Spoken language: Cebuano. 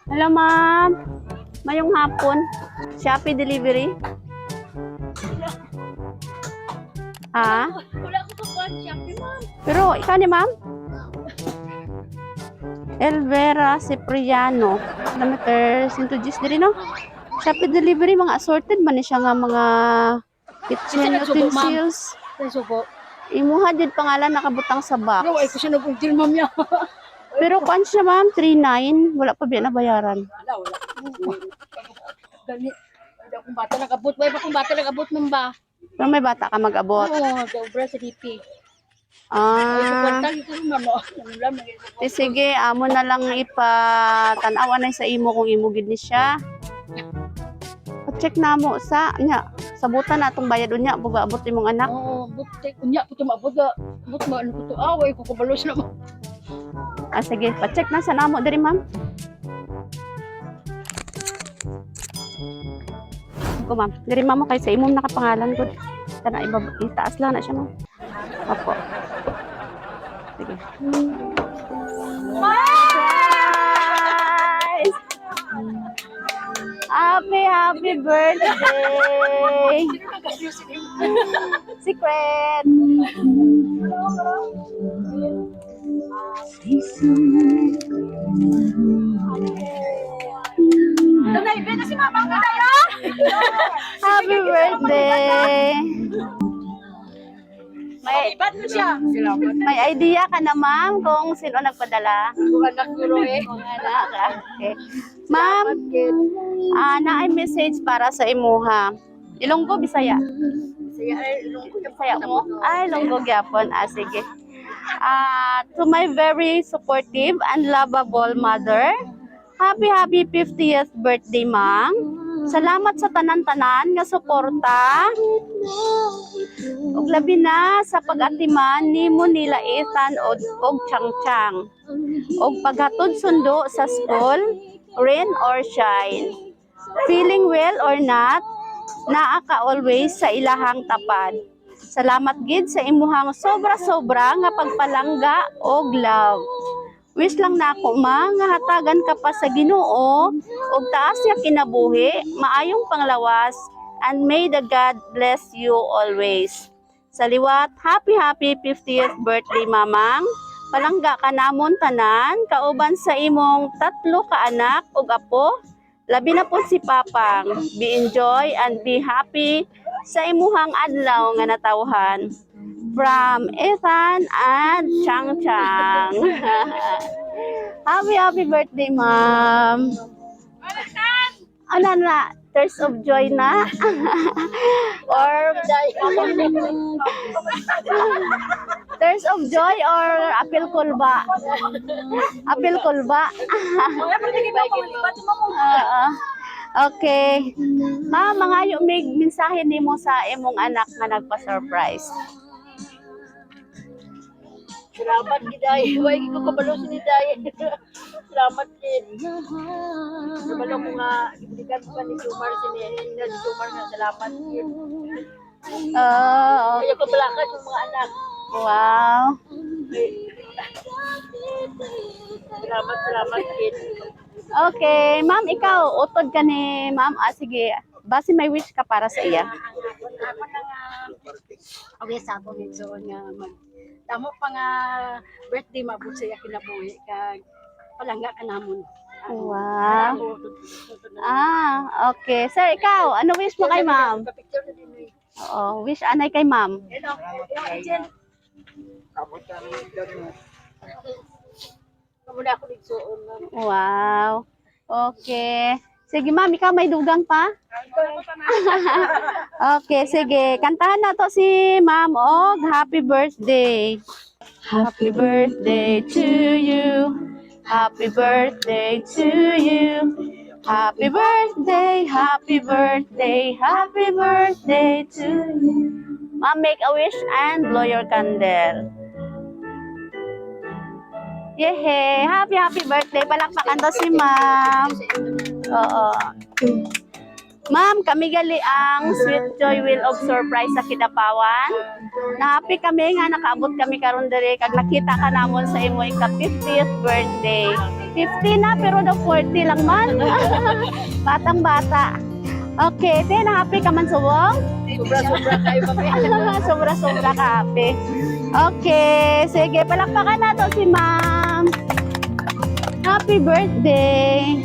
Hello, ma'am. Maayong hapon. Shopee delivery? Ah? Wala ko pa kuan Shopee, ma'am. Pero ikaw ni ma'am? Elvera Cipriano. Kilometer 110 diri, no? Shopee delivery, mga assorted man ni siya nga mga kitchen Isa nagsubo, ma'am. utensils. Subo. Imuha jud pangalan nakabutang sa box. Pero ay ko siya nag-order, ma'am, ya. Pero kuan siya, ma'am, 39, wala pa biya nabayaran. Wala, wala. Gani. Wala akong bata nag-abot. Wala akong bata nag-abot, ma'am ba? Pero may bata ka mag-abot. Oo, sobra sa DP. Ay, Ah, kwarta ko, ma'am. Oh. Wala, ma'am. eh, sige, amo na lang ipatan-aw anay sa imo kung imo gid ni siya. Pa-check na mo sa nya. Sabutan na atong bayad unya buga abot imong anak. Oo, but unya po tumabot ga. But ma ano ko to away ko kabalos na, ma'am. Ah, sige, pa-check na sa namo diri, ma'am. Ko, ma'am. Diri, ma'am, kay sa imong nakapangalan gud. Kana iba itaas lang na siya, ma'am. Opo. Sige. Surprise! Happy, happy birthday! Secret! Happy birthday! May, siya. Salamat. may idea ka na, ma'am, kung sino nagpadala? Kung anak ko eh. Kung anak, ah, okay. Ma'am, naay message para sa imuha. Ilonggo, Bisaya? Saya ay lungkot. Bisaya mo? Ay, Ilonggo gyapon. Ah, sige. Ah, to my very supportive and lovable mother, happy happy 50th birthday, ma'am. Salamat sa tanan-tanan nga suporta. Ug labi na sa pag-atiman nimo nila Ethan og Chang-Chang. Og paghatod sundo sa school, rain or shine. Feeling well or not, naa ka always sa ilahang tapad. Salamat gid sa imuhang sobra-sobra nga pagpalangga og love. Wish lang nako, ma, nga hatagan ka pa sa Ginoo og taas nga kinabuhi, maayong panglawas, and may the God bless you always. Sa liwat, happy happy 50th birthday, mamang. Palangga ka namon tanan, kauban sa imong tatlo ka anak ug apo. Labi na po si Papang. Be enjoy and be happy sa imuhang adlaw nga natawhan. From Ethan and Chang Chang. Happy, happy birthday, ma'am. Ano na? Tears of joy na? Or tears of joy or apil kulba? Apil kulba? Oo. Okay. Ma'am, mga mig mensahe nimo sa imong anak nga nagpa-surprise. Salamat giday. Way ko kabalo ni day. Salamat gid. Kabalo ko nga gibulikan pa ni Jumar si ni na si Jumar nga salamat gid. Oh, Kaya ko balakas yung mga anak. wow. Salamat, salamat gid. Okay, ma'am, ikaw, utod ka ni ma'am. Ah, sige. Basi may wish ka para sa iya. Ako na nga okay sa akong igsoon nga mag damo pa nga birthday maabot sa iya kinabuhi kag palangga ka namon. Wow. Ah, okay. Sir, ikaw, ano wish mo kay ma'am? Picture na din eh. Oo, wish anay kay ma'am. Hello, Angel. Kamuna ako igsoon, ma'am. Wow. Okay. Sige, ma'am, ikaw may dugang pa? Okay, sige. Kantahan na to si ma'am og happy birthday. Happy birthday to you. Happy birthday to you. Happy birthday, happy birthday, happy birthday to you. Ma'am, make a wish and blow your candle. Yehey! Happy, happy birthday. Palakpakan to si ma'am. Oo. Ma'am, kami gali ang Sweet Joy Wheel of Surprise sa Kidapawan. Na-happy kami nga nakaabot kami karon diri kag nakita ka namon sa imo ika 50th birthday. 50 na pero daw 40 lang man. Batang bata. Okay, te, na-happy ka man subong? Sobra-sobra kayo kami. Sobra-sobra ka happy. Okay, sige, palakpakan nato si ma'am. Happy birthday.